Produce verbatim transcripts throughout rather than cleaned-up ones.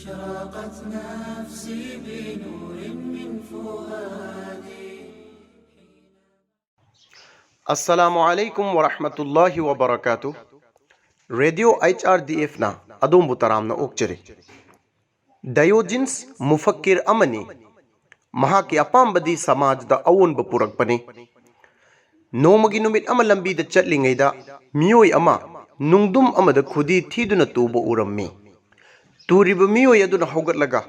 أشرقت نفسي بنور من فؤادي. Assalamu alaikum wa rahmatullahi wa barakatuh. Radio H R D F ꯅ ꯑꯗꯣꯝꯕꯨ ꯇꯔꯥꯝꯅ ꯑꯣꯛꯆꯔꯤ꯫ ꯗꯥꯏꯑꯣꯖꯤꯟꯁ ꯃꯨꯐꯛꯀꯤꯔ ꯑꯃꯅꯤ꯫ ꯃꯍꯥꯛꯀꯤ ꯑꯄꯥꯝꯕꯗꯤ ꯁꯃꯥꯖꯗ ꯑꯑꯣꯟꯕ ꯄꯨꯔꯛꯄꯅꯤ꯫ ꯅꯣꯡꯃꯒꯤ ꯅꯨꯃꯤꯠ ꯑꯃ ꯂꯝꯕꯤꯗ ꯆꯠꯂꯤꯉꯩꯗ ꯃꯤꯑꯣꯏ ꯑꯃ ꯅꯨꯡꯗꯨꯝ ꯑꯃꯗ ꯈꯨꯗꯤ ꯊꯤꯗꯨꯅ ꯇꯨꯕ ꯎꯔꯝꯃꯤ꯫ ꯇꯨꯔꯤꯕ ꯃꯤꯑꯣꯏ ꯑꯗꯨꯅ ꯍꯧꯒꯠꯂꯒ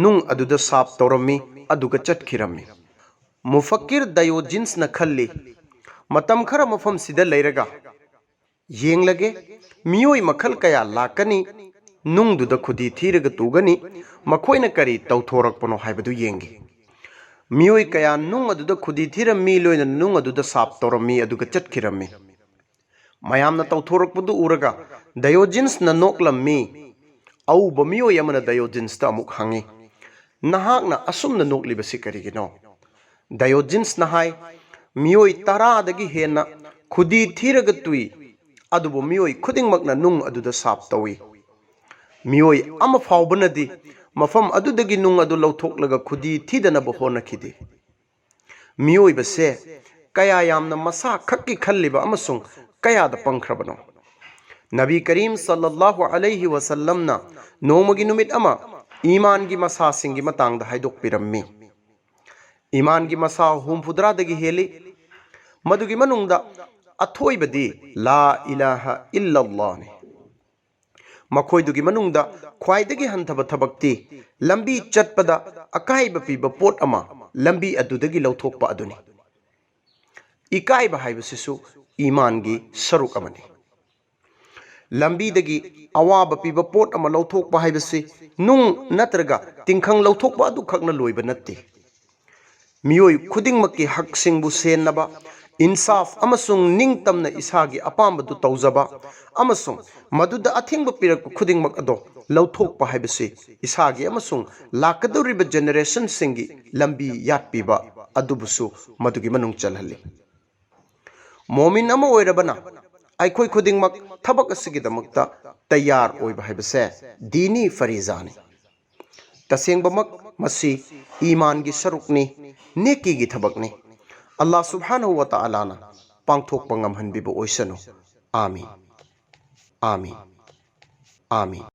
ꯅꯨꯡ ꯑꯗꯨꯗ ꯁꯥꯞ ꯇꯧꯔꯝꯃꯤ, ꯑꯗꯨꯒ ꯆꯠꯈꯤꯔꯝꯃꯤ꯫ ꯃꯨꯐꯛꯀꯤꯔ ꯗꯥꯏꯑꯣꯖꯤꯟꯁꯅ ꯈꯜꯂꯤ, "ꯃꯇꯝ ꯈꯔ ꯃꯐꯝꯁꯤꯗ ꯂꯩꯔꯒ ꯌꯦꯡꯂꯒꯦ, ꯃꯤꯑꯣꯏ ꯃꯈꯜ ꯀꯌꯥ ꯂꯥꯛꯀꯅꯤ, ꯅꯨꯡꯗꯨꯗ ꯈꯨꯗꯤ ꯊꯤꯔꯒ ꯇꯨꯒꯅꯤ, ꯃꯈꯣꯏꯅ ꯀꯔꯤ ꯇꯧꯊꯣꯔꯛꯄꯅꯣ ꯍꯥꯏꯕꯗꯨ ꯌꯦꯡꯒꯦ꯫" ꯃꯤꯑꯣꯏ ꯀꯌꯥ ꯅꯨꯡ ꯑꯗꯨꯗ ꯈꯨꯗꯤ ꯊꯤꯔꯝꯃꯤ, ꯂꯣꯏꯅꯅ ꯅꯨꯡ ꯑꯗꯨꯗ ꯁꯥꯞ ꯇꯧꯔꯝꯃꯤ, ꯑꯗꯨꯒ ꯆꯠꯈꯤꯔꯝꯃꯤ꯫ ꯃꯌꯥꯝꯅ ꯇꯧꯊꯣꯔꯛꯄꯗꯨ ꯎꯔꯒ ꯗꯥꯏꯑꯣꯖꯤꯟꯁꯅ ꯅꯣꯛꯂꯝꯃꯤ꯫ ꯑꯎꯕ ꯃꯤꯑꯣꯏ ꯑꯃꯅ ꯗꯥꯏꯑꯣꯖꯤꯟꯁꯇ ꯑꯃꯨꯛ ꯍꯪꯉꯤ, "ꯅꯍꯥꯛꯅ ꯑꯁꯨꯝꯅ ꯅꯣꯛꯂꯤꯕꯁꯤ ꯀꯔꯤꯒꯤꯅꯣ?" ꯗꯥꯏꯑꯣꯖꯤꯟꯁꯅ ꯍꯥꯏ, "ꯃꯤꯑꯣꯏ ꯇꯔꯥꯗꯒꯤ ꯍꯦꯟꯅ ꯈꯨꯗꯤ ꯊꯤꯔꯒ ꯇꯨꯏ, ꯑꯗꯨꯕꯨ ꯃꯤꯑꯣꯏ ꯈꯨꯗꯤꯡꯃꯛꯅ ꯅꯨꯡ ꯑꯗꯨꯗ ꯁꯥꯞ ꯇꯧꯏ꯫ ꯃꯤꯑꯣꯏ ꯑꯃ ꯐꯥꯎꯕꯅꯗꯤ ꯃꯐꯝ ꯑꯗꯨꯗꯒꯤ ꯅꯨꯡ ꯑꯗꯨ ꯂꯧꯊꯣꯛꯂꯒ ꯈꯨꯗꯤ ꯊꯤꯗꯅꯕ ꯍꯣꯠꯅꯈꯤꯗꯦ꯫" ꯃꯤꯑꯣꯏꯕꯁꯦ ꯀꯌꯥ ꯌꯥꯝꯅ ꯃꯁꯥ ꯈꯛꯀꯤ ꯈꯜꯂꯤꯕ ꯑꯃꯁꯨꯡ ꯀꯌꯥꯗ ꯄꯪꯈ꯭ꯔꯕꯅꯣ! ꯅꯕꯤ ꯀꯔꯤꯝ ꯁꯜꯂꯜꯂꯥꯍꯨ ꯑꯂꯩꯍꯤ ꯋꯁꯜꯂꯝꯅ ꯅꯣꯡꯃꯒꯤ ꯅꯨꯃꯤꯠ ꯑꯃ ꯏꯃꯥꯟꯒꯤ ꯃꯁꯥꯁꯤꯡꯒꯤ ꯃꯇꯥꯡꯗ ꯍꯥꯏꯗꯣꯛꯄꯤꯔꯝꯃꯤ꯫ ꯏꯃꯥꯟꯒꯤ ꯃꯁꯥ ꯍꯨꯝꯐꯨꯇꯔꯥꯗꯒꯤ ꯍꯦꯜꯂꯤ꯫ ꯃꯗꯨꯒꯤ ꯃꯅꯨꯡꯗ ꯑꯊꯣꯏꯕꯗꯤ ꯂꯥ ꯏꯂꯥꯍ ꯏꯜꯂꯜꯂꯥꯍꯅꯤ꯫ ꯃꯈꯣꯏꯗꯨꯒꯤ ꯃꯅꯨꯡꯗ ꯈ꯭ꯋꯥꯏꯗꯒꯤ ꯍꯟꯊꯕ ꯊꯕꯛꯇꯤ ꯂꯝꯕꯤ ꯆꯠꯄꯗ ꯑꯀꯥꯏꯕ ꯄꯤꯕ ꯄꯣꯠ ꯑꯃ ꯂꯝꯕꯤ ꯑꯗꯨꯗꯒꯤ ꯂꯧꯊꯣꯛꯄ ꯑꯗꯨꯅꯤ꯫ ꯏꯀꯥꯏꯕ ꯍꯥꯏꯕꯁꯤꯁꯨ ꯏꯃꯥꯟꯒꯤ ꯁꯔꯨꯛ ꯑꯃꯅꯤ꯫ ꯂꯝꯕꯤꯗꯒꯤ ꯑꯋꯥꯕ ꯄꯤꯕ ꯄꯣꯠ ꯑꯃ ꯂꯧꯊꯣꯛꯄ ꯍꯥꯏꯕꯁꯤ ꯅꯨꯡ ꯅꯠꯇ꯭ꯔꯒ ꯇꯤꯡꯈꯪ ꯂꯧꯊꯣꯛꯄ ꯑꯗꯨꯈꯛꯅ ꯂꯣꯏꯕ ꯅꯠꯇꯦ꯫ ꯃꯤꯑꯣꯏ ꯈꯨꯗꯤꯡꯃꯛꯀꯤ ꯍꯛꯁꯤꯡꯕꯨ ꯁꯦꯟꯅꯕ, ꯏꯟꯁꯥꯐ ꯑꯃꯁꯨꯡ ꯅꯤꯡꯇꯝꯅ ꯏꯁꯥꯒꯤ ꯑꯄꯥꯝꯕꯗꯨ ꯇꯧꯖꯕ ꯑꯃꯁꯨꯡ ꯃꯗꯨꯗ ꯑꯊꯤꯡꯕ ꯄꯤꯔꯛꯄ ꯈꯨꯗꯤꯡꯃꯛ ꯑꯗꯣ ꯂꯧꯊꯣꯛꯄ ꯍꯥꯏꯕꯁꯤ ꯏꯁꯥꯒꯤ ꯑꯃꯁꯨꯡ ꯂꯥꯛꯀꯗꯧꯔꯤꯕ ꯖꯦꯅꯦꯔꯦꯁꯟꯁꯤꯡꯒꯤ ꯂꯝꯕꯤ ꯌꯥꯠꯄꯤꯕ ꯑꯗꯨꯕꯨꯁꯨ ꯃꯗꯨꯒꯤ ꯃꯅꯨꯡ ꯆꯜꯍꯜꯂꯤ꯫ ꯃꯣꯃꯤꯟ ꯑꯃ ꯑꯣꯏꯔꯕꯅ ꯑꯩꯈꯣꯏ ꯈꯨꯗꯤꯡꯃꯛ ꯊꯕꯛ ꯑꯁꯤꯒꯤꯗꯃꯛꯇ ꯇꯌꯥꯔ ꯑꯣꯏꯕ ꯍꯥꯏꯕꯁꯦ ꯗꯤꯅꯤ ꯐꯔꯤꯖꯥꯅꯤ꯫ ꯇꯁꯦꯡꯕꯃꯛ ꯃꯁꯤ ꯏꯃꯥꯟꯒꯤ ꯁꯔꯨꯛꯅꯤ, ꯅꯦꯀꯤꯒꯤ ꯊꯕꯛꯅꯤ꯫ ꯑꯜꯂꯥꯍ ꯁꯨꯕꯍꯥꯅꯍꯨ ꯋ ꯇꯥꯂꯥꯅ ꯄꯥꯡꯊꯣꯛꯄ ꯉꯝꯍꯟꯕꯤꯕ ꯑꯣꯏꯁꯅꯨ꯫ ꯑꯥꯃꯤꯟ꯫ ꯑꯥꯃꯤꯟ꯫ ꯑꯥꯃꯤꯟ꯫